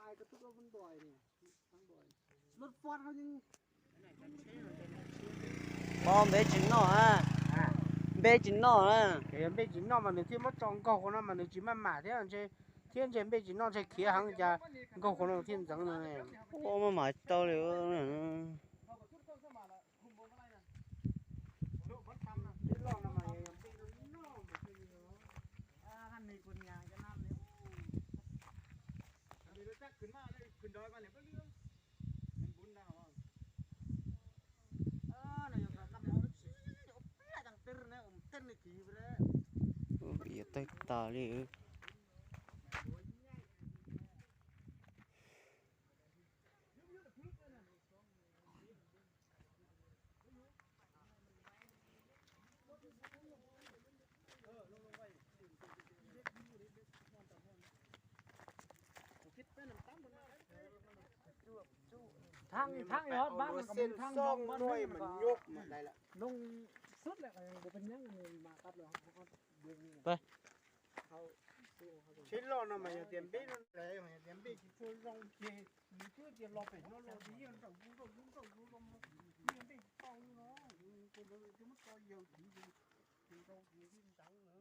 Mob npe tsis noj a, npe tsis noj a. Npe tsis noj mas nws thiaj muab tso nkaug qhov no mas nws tsis maj mam thiab ntshe, thiab ntshe npe tsis noj ntshe khiav heev cas nkaug qhov no thiaj ntxeev no. Ua maj mam tau li. Ua tawg tas li. Thaj thaj yog hot bab mas kom thaj noo mas nyuj mas dai lawm. Noo xub lawm kuv pheej nyeeb mas qab lawm. Tsheb loj no mas yog tias npeb no, yog tias npeb tsis tshua zoo ces nws twb tias los pem no los ces yeej nraum zus nraum zus nraum zus los, npeb tsis tau no, ces muab tso yawg kiv ces nrau ces ntxeev.